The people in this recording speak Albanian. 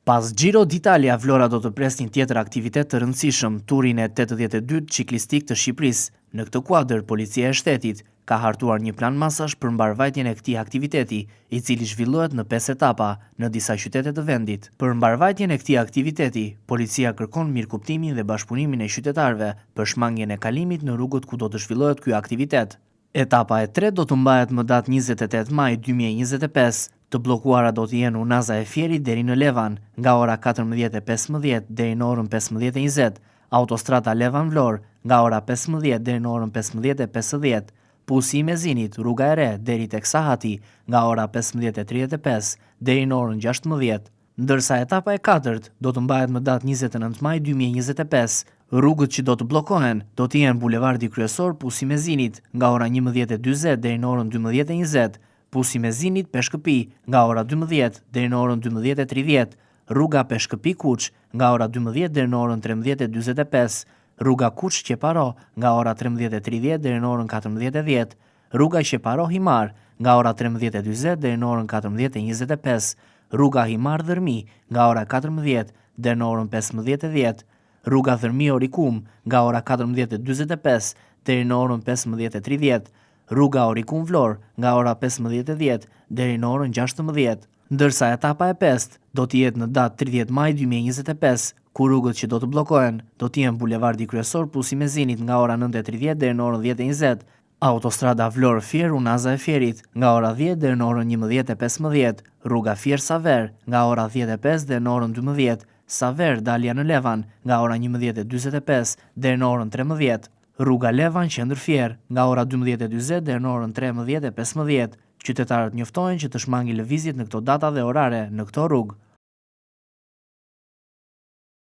Pas Giro d'Italia, Vlora do të presë një tjetër aktivitet të rëndësishëm, turin e 82 ciklistik të Shqipërisë. Në këtë kuadër, Policia e Shtetit ka hartuar një plan masash për mbarëvajtjen e këtij aktiviteti, i cili zhvillohet në pesë etapa në disa qytete të vendit. Për mbarëvajtjen e këtij aktiviteti, policia kërkon mirëkuptimin dhe bashkëpunimin e qytetarëve për shmangien e kalimit në rrugët ku do të zhvillohet ky aktivitet. Etapa e tretë do të mbahet më datë 28 maj 2025. Të bllokuara do të jenë Unaza e Fierit deri në Levan, nga ora 14:15 deri në orën 15:20, Autostrada Levan-Vlorë, nga ora 15 deri në orën 15:50, Pusi i Mezinit, rruga e re, deri tek Sahati, nga ora 15:35 deri në orën 16. Ndërsa etapa e katërt do të mbahet më datë 29 maj 2025. Rrugët që do të bllokohen do të jenë bulevardi kryesor Pusi i Mezinit, nga ora 11:40 deri në orën 12:20, Pusi i Mezinit Peshkëpi, nga ora 12 deri në orën 12:30, rruga Peshkëpi Kuç, nga ora 12 deri në orën 13:45, rruga Kuç Qeparo, nga ora 13:30 deri në orën 14:10, rruga Qeparo Himarë, nga ora 13:40 deri në orën 14:25, rruga Himarë Dhërmi, nga ora 14 deri në orën 15:10, rruga Dhërmi Orikum, nga ora 14:45 deri në orën 15:30, rruga Orikum Vlorë, nga ora 15:10 deri në orën 16. Ndërsa etapa e pestë do të jetë në datë 30 maj 2025, ku rrugët që do të bllokohen do të jenë bulevardi kryesor Pusi i Mezinit nga ora 9:30 deri në orën 10:20, Autostrada Vlorë Fier Unaza e Fierit nga ora 10 deri në orën 11:15, rruga Fier Saver nga ora 10:05 deri në orën 12, Saver dalja në Levan nga ora 11:45 deri në orën 13, rruga Levan Qendër Fier nga ora 12:40 deri në orën 13:15. Qytetarët njoftohen që të shmangin lëvizjet në këto data dhe orare në këto rrugë.